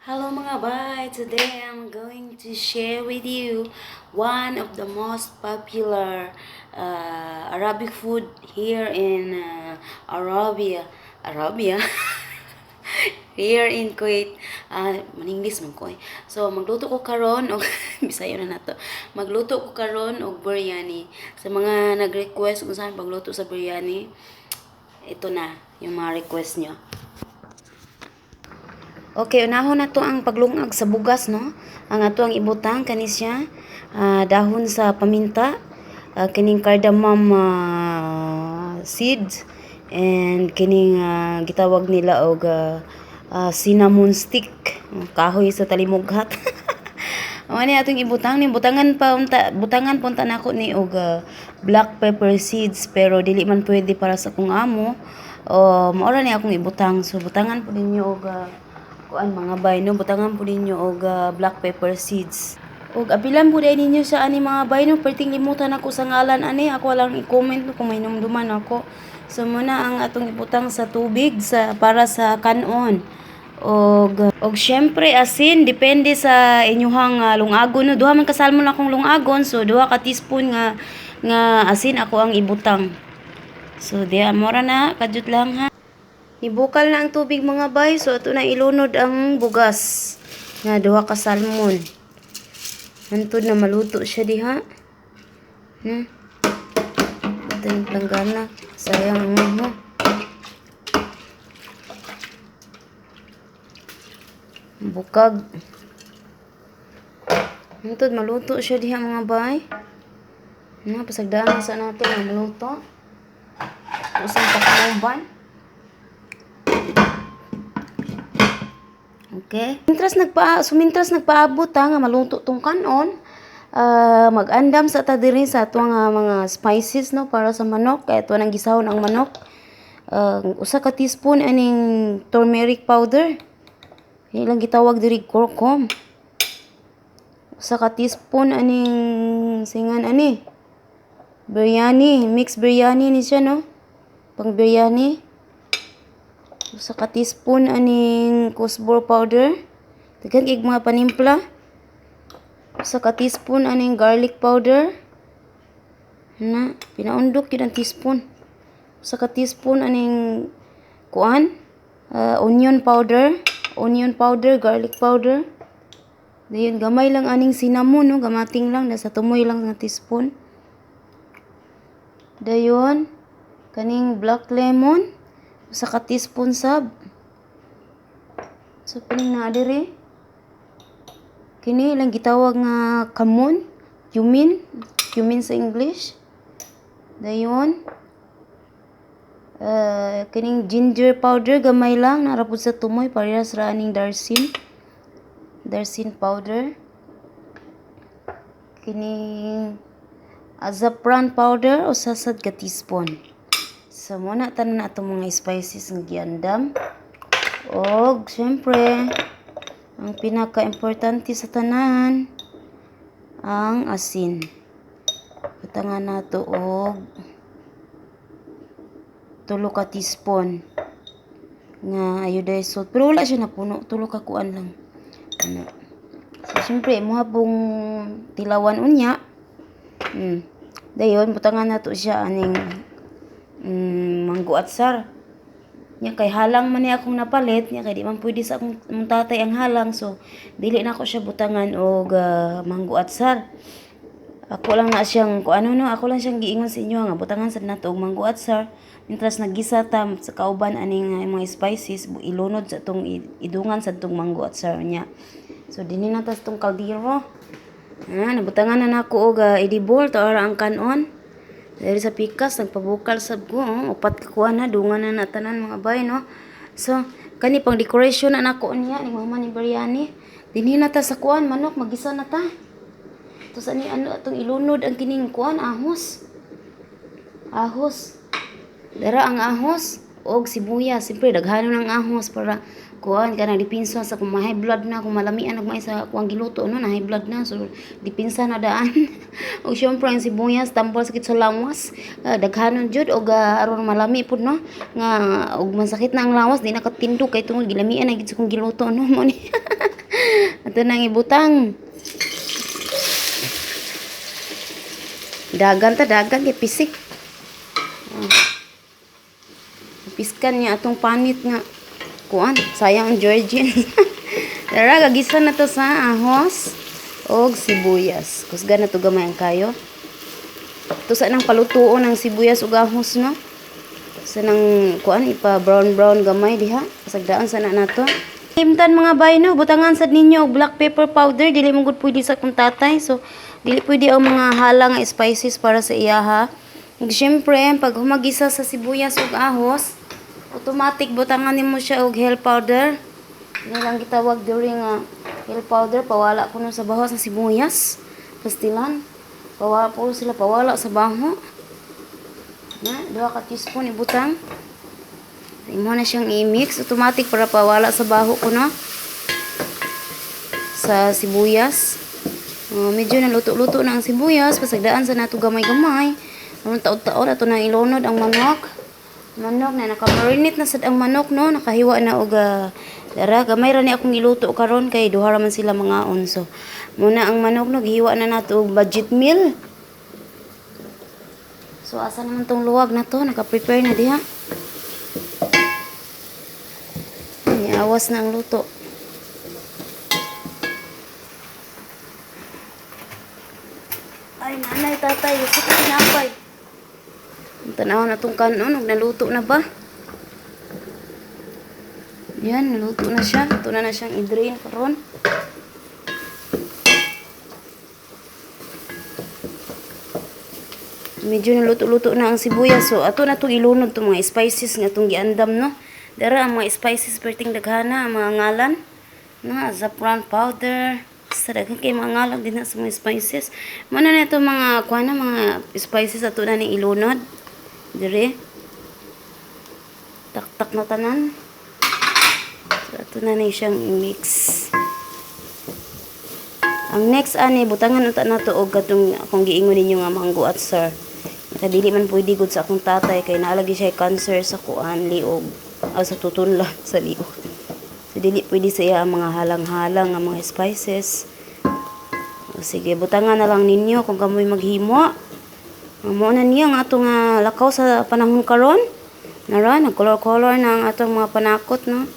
Hello, mga bay! Today I'm going to share with you one of the most popular Arabic food here in Arabia. Arabia? Here in Kuwait. Maninglis man ko eh. So magluto ko karon og, Bisaya na nato. Magluto ko karon og biryani. Sa mga nag-request kung saan pagluto sa biryani, ito na yung mga request nyo. Okay, unahon na to ang paglungag sa bugas, no? Ang ato ang ibutang kani siya, dahon sa paminta, kining cardamom seeds, and kining gitawag nila og cinnamon stick, kahoy sa talimughat. Mao ni atong ibutang ni butangan pa unta, butangan punta nako ni og black pepper seeds, pero dili man pwede para sa akong amo. O mao ra ni akong ibutang. So butangan po ninyo og kuan, mga bay, no, butangan po ninyo og black pepper seeds. Og apilan po diay ninyo sa ani, mga bay, no, perting limutan ako sa ngalan ani, ako lang i-comment, no, kung may numduman ako. So muna ang atong ibutang sa tubig sa para sa kanon. Og syempre asin, depende sa inyuhang lungagon, no. Duha man ka salmon akong lungagon, so 2 ka teaspoon nga asin ako ang ibutang. So diya mora na kadyot lang ha. Nibukal na ang tubig, mga bay, so ato na ilunod ang bugas nga duha ka salmon. Hantod na maluto siya diha. Ito yung planggana. Sayang ang mo. Bukag. Hantod maluto siya diha, mga bay. Na, pasagdaan sa nato nga maluto. Usang takloban. Okay. Mintras nagpaabot ta nga maluto tong kanon, mag-andam sa ta diri sa ato nga mga spices, no, para sa manok kay ato nang gisahon ang manok. 1 ka teaspoon aning turmeric powder. Ilang gitawag diri kurkum. 1 ka teaspoon aning singan ani. Biryani, mix biryani ni siya, no. Pang biryani. 1 ka teaspoon aning kusbor powder. Daghan kay mga panimpla. 1 ka teaspoon aning garlic powder. Na, pinaundok yun ang teaspoon. 1 ka teaspoon aning kuan, onion powder, onion powder, garlic powder. Dayon gamay lang aning cinnamon, no, gamating lang, nasa tumoy lang nga teaspoon. Dayon kaning black lemon, 1 ka teaspoon sab. So pining naa diri. Kini ilang gitawag nga kamon, cumin, cumin sa English. Dayon kining ginger powder, gamay lang, nara pud sa tumoy, parehas ra aning darsin. Darsin powder. Kining azafran powder, usa sad ka teaspoon. So muna tanan na atong mga spices nga giandam. Og syempre ang pinaka-importante sa tanan, ang asin. Butangan nato og 3 ka teaspoon nga iodized salt. Pero wala siya napuno, tulo ka kuan lang. Ano. So syempre imo pong tilawan unya. Dayon butangan nato siya aning mango atsar. Nya kay halang man ni akong napalit, nya kay di man pwede sa akong mong tatay ang halang, so dili na ako siya butangan og mango atsar. Ako lang na siyang kung ano, no, ako lang siyang giingon sa inyo nga butangan sad nato og mango atsar. Mintras naggisa ta sa kauban aning mga spices, ilunod sa atong idungan sa atong mango atsar niya. So dinhi na ta sa atong kaldero. Ah, nabutangan na nako og edible to ang kanon. Diri sa pikas nagpabukal sab ko, oh, upat ka kuan na dungan na na tanan, mga bay, no. So kani pang decoration na nako niya ni mama ni biryani. Dinhi na ta sa kuan manok, magisa na ta. To sa ni ano atong ilunod ang kining kuan, ahos. Ahos. Dara ang ahos og sibuyas. Siyempre daghanon ang ahos para kuan kana dipinsa sa kung ma-high blood na, kung malamian nagmay sa kuang giluto, no, na high blood na, so dipinsa na daan. Og syempre ang sibuyas, tambal sakit sa lawas, daghanon jud og aron malami pud, no, nga og masakit na ang lawas, di na katindog kay tungod gilamian na gid sa kong giluto, no, mo ni. Ato nang ibutang. Dagan ta dagan kay pisik. Oh. Piskan niya atong panit nga kuan, sayang ang Georgian. Dara gagisa na to sa ahos og sibuyas. Kusgan na to gamay ang kayo. To sa nang palutuon ang sibuyas ug ahos, no. Sa nang kuan, ipa brown brown gamay diha. Pasagdaan sa na nato. Himtan mga bay, no, butangan sad ninyo og black pepper powder, dili mo gud pwede sa akong tatay. So dili pwede ang mga hala nga spices para sa iya ha. Ug syempre, pag humagisa sa sibuyas ug ahos, automatic butangan nimo siya og hell powder. Nilang gitawag during hell powder, pawala kuno sa baho sa sibuyas. Pastilan. Pawala po sila, pawala sa baho. Na, 2 ka teaspoon ibutang. Imo na siyang i-mix automatic para pawala sa baho kuno sa sibuyas. Medyo naluto-luto na ang sibuyas, pasagdaan sa nato gamay-gamay. Aron taod-taod ato na ilunod ang manok. Manok na nakamarinate na sad ang manok, no, nakahiwa na og dara gamay ra ni akong giluto karon kay duha ra man sila mangaon. So muna ang manok, no, gihiwa na nato og budget meal. So asa naman tong luwag na to, naka-prepare na diha. Niawas na ang luto. Ay, nanay, tatay, gusto ko tinapay. Ang tanaw na itong kanon, og naluto na ba? Yan, naluto na siya. Ito na na siyang i-drain karon. Medyo naluto-luto na ang sibuyas. So, ato na itong ilunod itong mga spices nga itong giandam, no? Dara ang mga spices perting daghana, ang mga ngalan. No, saffron powder. Sa daghan kay mga ngalan din na sa mga spices. Muna na itong mga kuha na mga spices ato na ni ilunod. Dire. Taktak na tanan. So, ato na ni siyang i-mix. Ang next ani butangan unta nato og katong akong giingon ninyo nga mango at sir. Kadili man pwede gud sa akong tatay kay naalagi siya cancer sa kuan liog o sa tutunla sa liog. So dili pwede sa iya ang mga halang-halang nga mga spices. O, sige, butangan na lang ninyo kung kamoy maghimo. Mao na niya ang atong lakaw sa panahon karon. Nara, nag-color-color na ang atong mga panakot, no?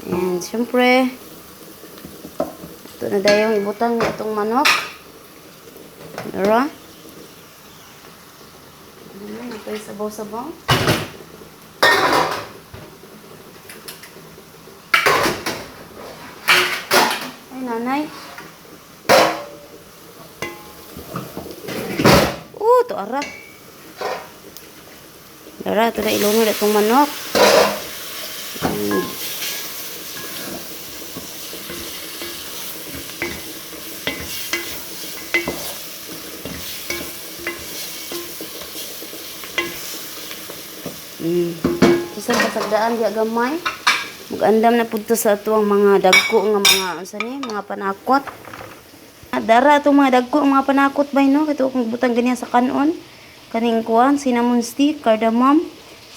And syempre, ito na dayong ibutang ni atong manok. Nara. Ano, ito yung sabaw-sabaw. Ay, nanay. Oh, to ara. Dara, ito na ilunod itong manok. Bisan pasagdaan diya gamay. Magandam na pud to sa ato ang mga dagko nga mga unsa ni, mga panakot. Dara atong mga dagko ang mga panakot bay, no, kito kung butang ganyan sa kanon. Kaning kuan, cinnamon stick, cardamom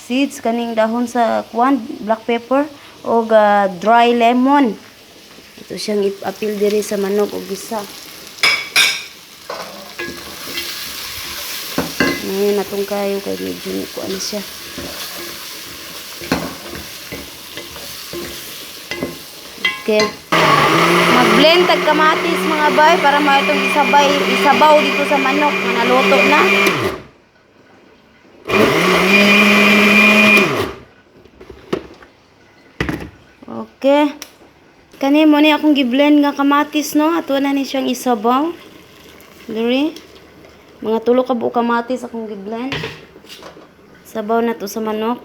seeds, kaning dahon sa kuan, black pepper og dry lemon. Ito siyang ipapil diri sa manok og gisa. Ngayon natong kayo kay medyo ni kuan siya. Okay. Mag-blend tag kamatis mga bay para maitong isabay isabaw dito sa manok nga naluto na. Okay. Kani mo ni akong gi-blend nga kamatis, no. Ato na ni siyang isabaw. Diri. Mga 3 ka buok kamatis akong gi-blend. Sabaw na to sa manok.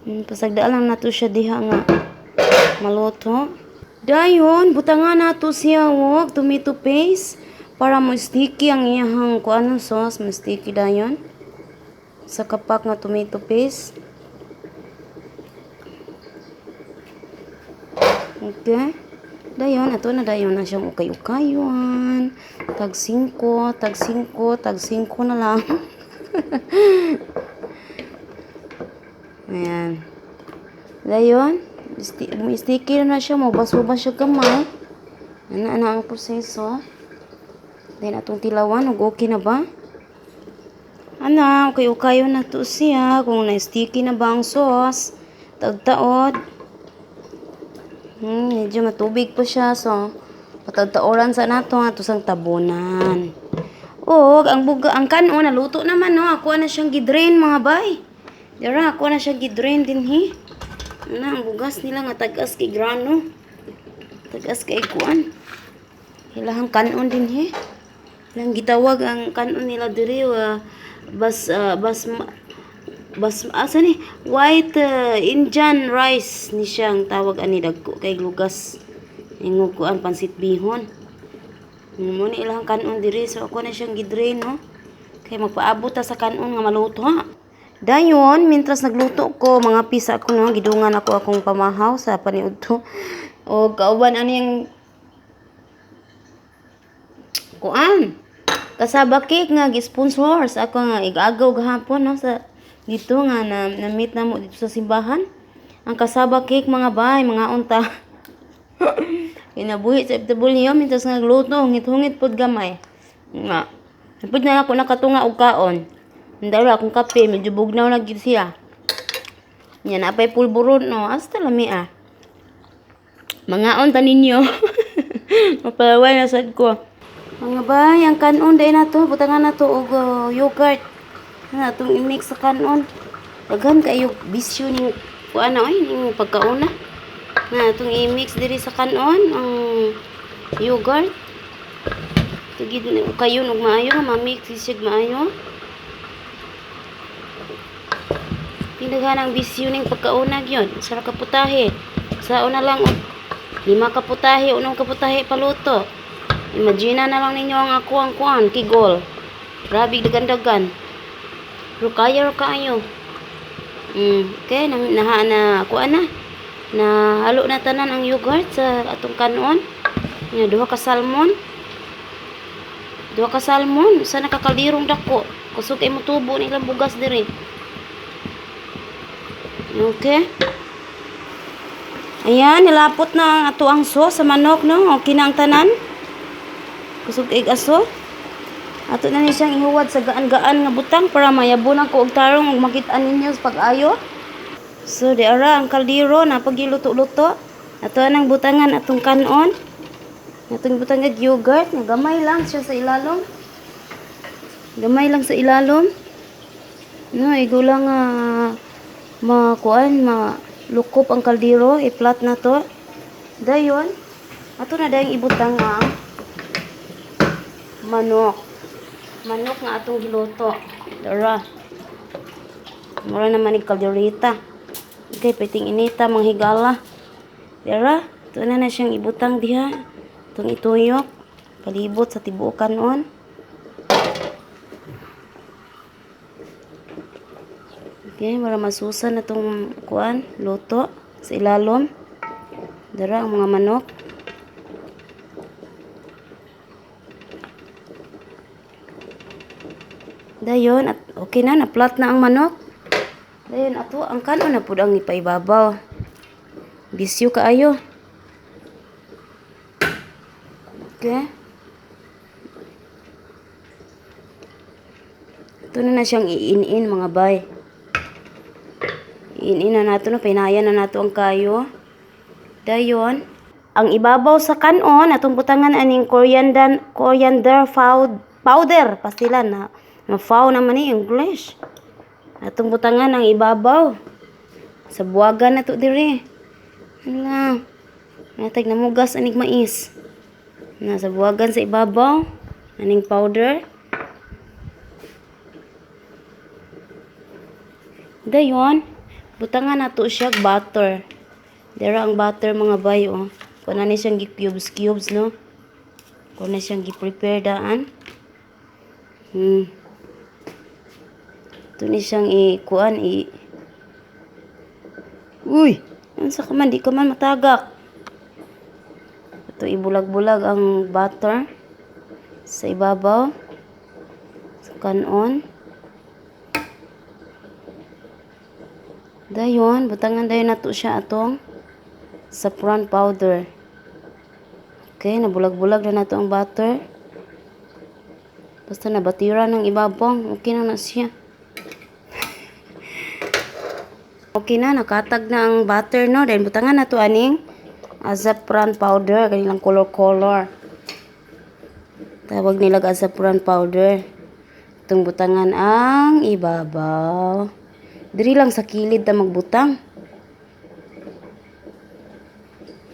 Pasagdaan lang nato siya diha nga maluto. Dayon, butangan nato siya og tomato paste para mo sticky ang iyahang kuan sauce, mo sticky dayon. Sa kapak nga tomato paste. Okay. Dayon, ato na dayon na siyang ukay-ukayon. Tag 5, tag 5, tag 5 na lang. Ayan. Dayon, sticky na siya, mobas-ubas siya gamay. Ana ana ang proseso. Then atong tilawan ug okay na ba? Ana, okay ukayo na to siya kung na-sticky na ba ang sauce. Taod-taod. Medyo matubig pa siya, so pataod-taoran sa nato ato sang tabunan. Og ang buga ang kanon naluto naman, no. Ako na siyang gidrain, mga bay. Dira ako na siyang gidrain dinhi. Ana ang bugas nila nga tag-as kay grano. Tag-as kay kuan. Ilahang kanon dinhi. Ilang gitawag ang kanon nila diri bas bas bas asa ni white Indian rice ni siyang tawag ani, dagko kay lugas. Ingog kuan, pansit bihon. Mo ni ilang kanon diri, so ako na siyang gidrain, no. Kay magpaabot ta sa kanon nga maluto ha. Dayon, mientras nagluto ko, mga pisa ko, no, gidungan ako akong pamahaw sa paniudto. O kauban ani ang kuan. Cassava cake nga gi-sponsor sa ako nga igagaw gahapon, no, sa dito nga na, na-meet na mo dito sa simbahan. Ang cassava cake, mga bay, mga unta. Kinabuhi sa FW mientras nagluto, hungit-hungit pod gamay. Nga. Pud na ako nakatunga og kaon. Ndara akong kape, medyo bugnaw na gid siya. Nya napay pulburon, no, hasta lami ah. Mangaon ta ninyo. Mapalaway na sad ko. Mga bay, ang kanon dahil na to, butangan na to og yogurt. Na atong i-mix sa kanon. Daghan kayo bisyo ning kuan na oy, ning pagkauna. Na atong i-mix diri sa kanon ang yogurt. Tugid kayo og maayo, ma-mix siya maayo. Pinaghan ang bisyo ning pagkauna gyud. Sa kaputahe. Sa una lang og 5 ka putahe, unong kaputahe paluto. Imagine na lang ninyo ang ako ang kuan, kigol. Grabe dagan-dagan. Pero kaya ra kaayo. Okay, na na, na kuan na. Na halo na tanan ang yogurt sa atong kanon. Nya duha ka salmon. Duha ka salmon sa nakakaldirong dako. Kusog kay motubo nilang bugas diri. Okay. Ayan, nilapot na ang ato ang sauce sa manok, no? Okay na ang tanan. Kusog kay aso. Ato na ni siyang ihuwad sa gaan-gaan nga butang para mayabunan ko og tarong ug makit-an ninyo sa pag-ayo. So, di ara ang kaldero na pagiluto-luto. Ato anang butangan atong kanon. Atong butangan yogurt, nga gamay lang siya sa ilalom. Gamay lang sa ilalom. No, igo lang nga makuan, malukop ang kaldero, i-flat na to. Dayon, ato na dayong ibutang ang manok. Manok nga atong giluto. Dara. Mura naman ni kaldereta. Okay, pwedeng inita, mga higala. Dara, ito na na siyang ibutang diha. Itong ituyok. Palibot sa tibuokan noon. Okay, para masusan na itong kuan, luto sa ilalom. Dara ang mga manok. Dayon, at okay na, na-flat na ang manok. Dayon, ato, ang kanon na pud ang ipaibabaw. Bisyo kaayo. Okay. Ito na na siyang iin-in, mga bay. Iin-in na nato, no, pinayan na nato ang kayo. Dayon, ang ibabaw sa kanon, atong butangan aning coriander, coriander powder, pastilan na. Ma-fow naman ni English. Atong butangan ang ibabaw. Sa buwagan na to diri. Hala. Natag namugas anig mais. Na sa buwagan sa ibabaw aning powder. Dayon, butangan nato siya butter. Dira ang butter, mga bay, oh. Kuha na ni siyang gi-cubes cubes, no. Kuha na siyang gi-prepare daan. Ito ni siyang i-kuan i. Uy, unsa ka man, di ka man matagak. Ito ibulag-bulag ang butter sa ibabaw sa kanon. Dayon, butangan dayon nato siya atong saffron powder. Okay, nabulag-bulag na nato ang butter. Basta nabatira ng ibabong, okay na na siya. Okay na, nakatag na ang butter, no? Then butangan nato aning saffron powder, kanilang color-color. Tawag nila saffron powder. Itong butangan ang ibabaw. Diri lang sa kilid ta magbutang.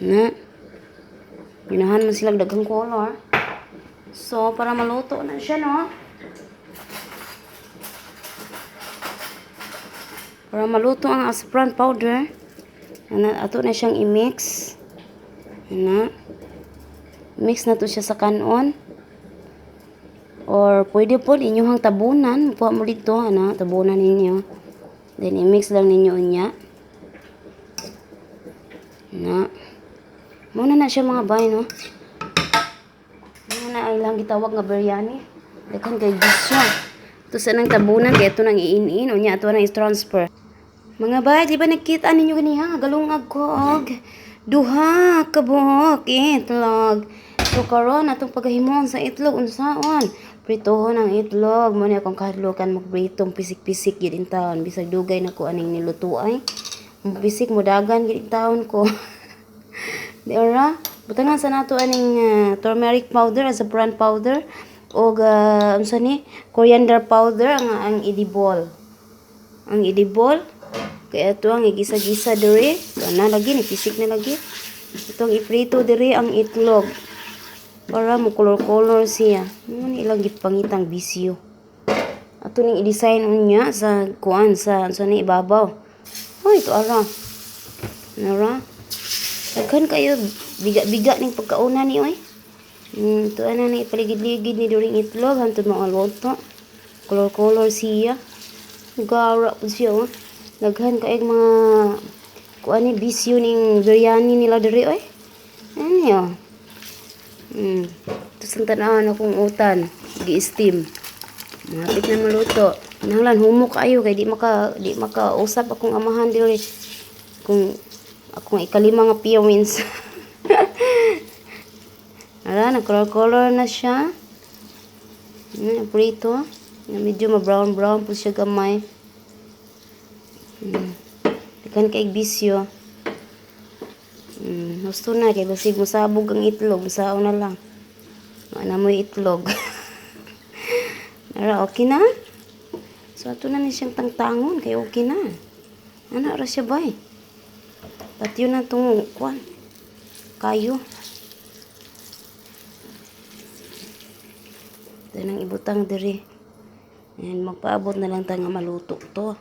Na. Ginahan man sila daghang color. So, para maluto na siya, no? Para maluto ang saffron powder. Ana, ato na siyang i-mix. Ana. Mix na to siya sa kanon. Or pwede po inyong tabunan. Puha mo dito, ana, tabunan ninyo. Then i-mix lang ninyo unya. Na. Muna na siya, mga bay, no? Muna na ang ilang gitawag nga biryani. Daghan kay bisyo. Ito sa nang tabunan kay ito nang iin-in unya ato nang i-transfer. Mga bay, di ba nakita ninyo ganiha galungag ko og duha ka buok itlog. So karon atong pagahimon sa itlog unsaon? Pritohon ang itlog. Mo ni akong kahadlokan magpritong pisik-pisik gyud in taon bisag dugay na ko aning niluto ay. Pisik mo dagan gyud in taon ko. Di ora, butangan sa nato aning turmeric powder as a brand powder og unsa ni coriander powder ang edible. Ang edible kaya ito ang igisa-gisa diri. Ana lagi ni pisik na lagi. Itong iprito diri ang itlog para mo color-color siya. Mo ni ilang gipangitang bisyo. Ato ning i-design unya sa kuan sa unsa ni ibabaw. Hoy, ito ara. Nara. Daghan kayo biga-biga ning pagkauna ni oy. Ito ana ni ipaligid-ligid ni during itlog hantod maluto. Color-color siya. Gara po siya, oh. Daghan kay mga kuan ni bisyo ning biryani nila diri oy. Ano yo? Ito sa tan-awon akong utan, gi-steam. Malapit na maluto. Nanglan humok kayo kay di makausap akong amahan diri. Kung akong ikalima nga appearance. Ara, nag-color-color na siya. Prito. Medyo ma-brown-brown po siya gamay. Daghan kay bisyo. Gusto na kay basig mosabog ang itlog, musao na lang. Ana mo itlog. Ara, okay na? So ato na ni siyang tangtangon kay okay na. Ana ra siya bay. Patyo na tong kuan. Kayo. Ito nang ibutang diri. And magpaabot na lang ta nga maluto to.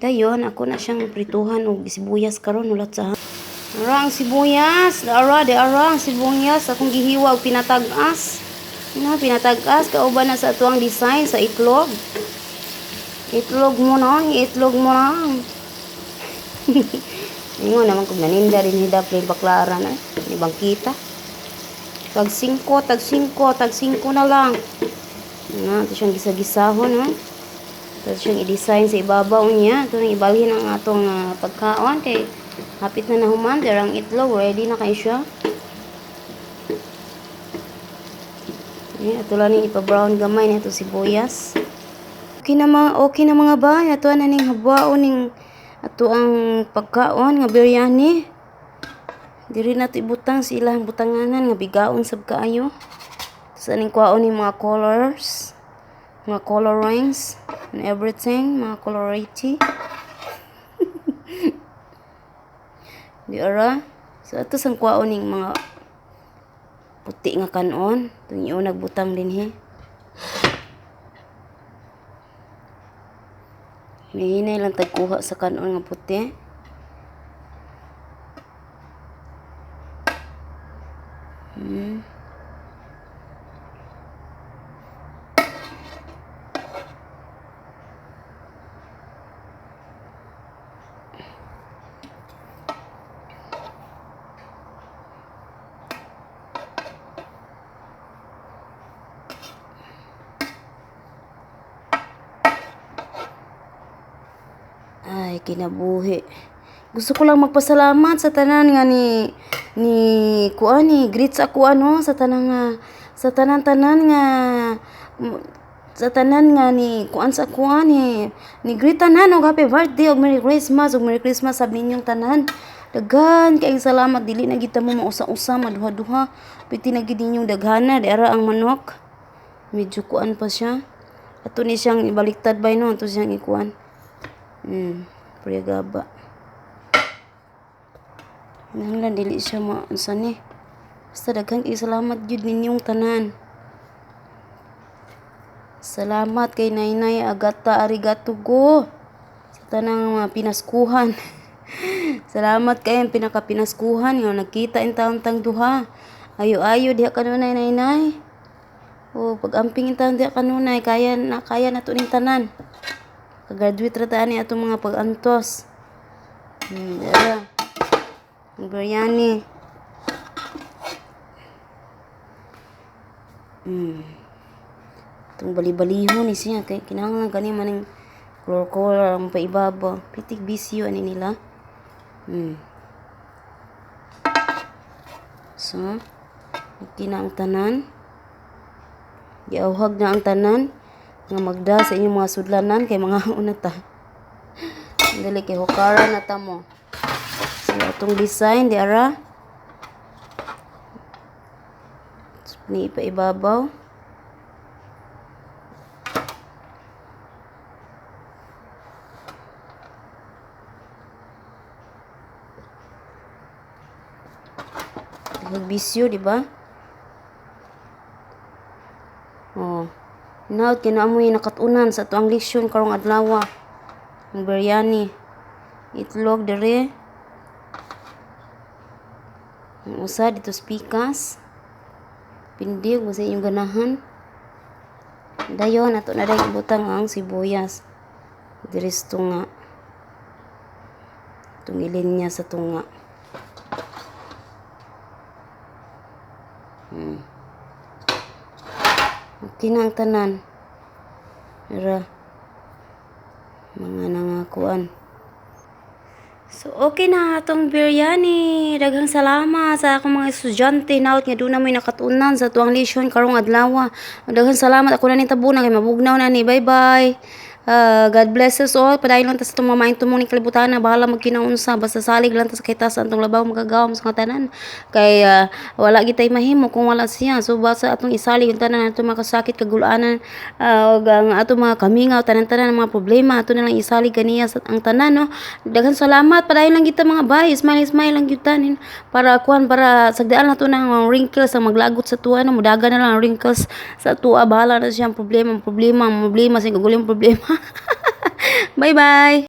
Dayon ako na siyang prituhan og sibuyas karon ulat sa. Ara ang sibuyas, ara di ara ang sibuyas akong gihiwa og pinatag-as. No, pinatag-as kauban na sa atuang design sa itlog. Itlog mo na, itlog mo na. Ingon naman kung naninda rin hidap yung baklaran eh. Di bangkita. Tag 5, tag 5, tag 5 na lang. Na, ito siyang gisa-gisahon, ha. Ito siyang i-design sa ibabaw niya. Ito nang ibalhin ang atong pagkaon kay hapit na nahuman. There ang itlog, ready na kay siya. Ato lang ning ipa-brown gamay na ito sibuyas. Okay na mga bay. Ato na ning habwaon ning ato ang pagkaon nga biryani. Diri na ito ibutang sa ilang butanganan nga bigaon sab kaayo. Sa ning kwaon ning mga colors, mga colorings and everything, mga colority. Di ara. So ato sang kwaon ning mga puti nga kanon. Itong iyo nagbutang dinhi. Hinay lang tagkuha sa kanon nga puti. Ay, Ay, kinabuhi. Gusto ko lang magpasalamat sa tanan nga ni kuan, ni greet sa ako, ano, sa tanan nga sa tanan-tanan nga sa tanan nga ni kuan sa kuan ni greet tanan og happy birthday og Merry Christmas, og Merry Christmas sa ninyong tanan. Daghan kayong salamat. Dili na gid ta mo mausa-usa, maduha-duha. Piti na gid ninyong daghana. Di ara ang manok. Medyo kuan pa siya. Ato ni siyang ibaliktad bay, no? Ato siyang ikuan. Priyagaba. Nanglan dili siya maunsa ni. Basta daghan kay salamat gyud ninyong tanan. Salamat kay Nainay Agata, arigato go. Sa tanang mga pinaskuhan. Salamat kay ang pinakapinaskuhan nga nagkita in taon tang duha. Ayo-ayo diha kanunay, Nainay. O pag-amping in taon diha kanunay, kaya na to ning tanan. Kagraduate ra ta ani atong mga pag-antos. Dara. Ang biryani. Itong bali-balihon ni siya kay kinahanglan kani maning color ang paibabaw. Pitik bisyo ani nila. So, okay na ang tanan. Giauhag na ang tanan nga magda sa inyong mga sudlanan kay mga una ta. Dali kay hukara na ta mo. So, atong design di ara. Ni ipaibabaw. Nagbisyo, di ba? Oh. Now, kinaamoy nakatunan sa tuang leksyon karong adlaw. Ang biryani. Itlog dire. Ang usa dito spikas. Pindi kung sa inyong ganahan. Dayon ato na dayon ibutang ang sibuyas. Diri sa tunga. Itong ilinya sa tunga. Okay na ang tanan. Ra. Mga nangakuan. So, okay na atong biryani. Daghang salamat sa akong mga estudyante. Naot nga doon na mo'y nakatunan sa tuang lesyon karong adlaw. Daghang salamat. Ako na ni tabunan kay mabugnaw na ni. Bye-bye. God bless us all. Padayon lang ta sa itong mamaing tumong ni kalibutan na bahala magkinaunsa. Basta salig lang ta sa kita sa atong labaw magagawam sa tanan. Kay wala gitay mahimo kung wala siya. So basta atong isalig ang tanan atong makasakit kagulanan, ug ang atong mga kamingaw, tanan-tanan ang mga problema ato na lang isalig kaniya sa ang tanan, no. Daghang salamat. Padayon lang kita, mga bay. Smile smile lang gyud tanin para kuan, para sagdaan na to ng mga wrinkles ang maglagot sa tuwa, no. Mudagan na lang ang wrinkles sa tuwa. Bahala na siyang problema, problema, problema sa guguling problema. Bye bye.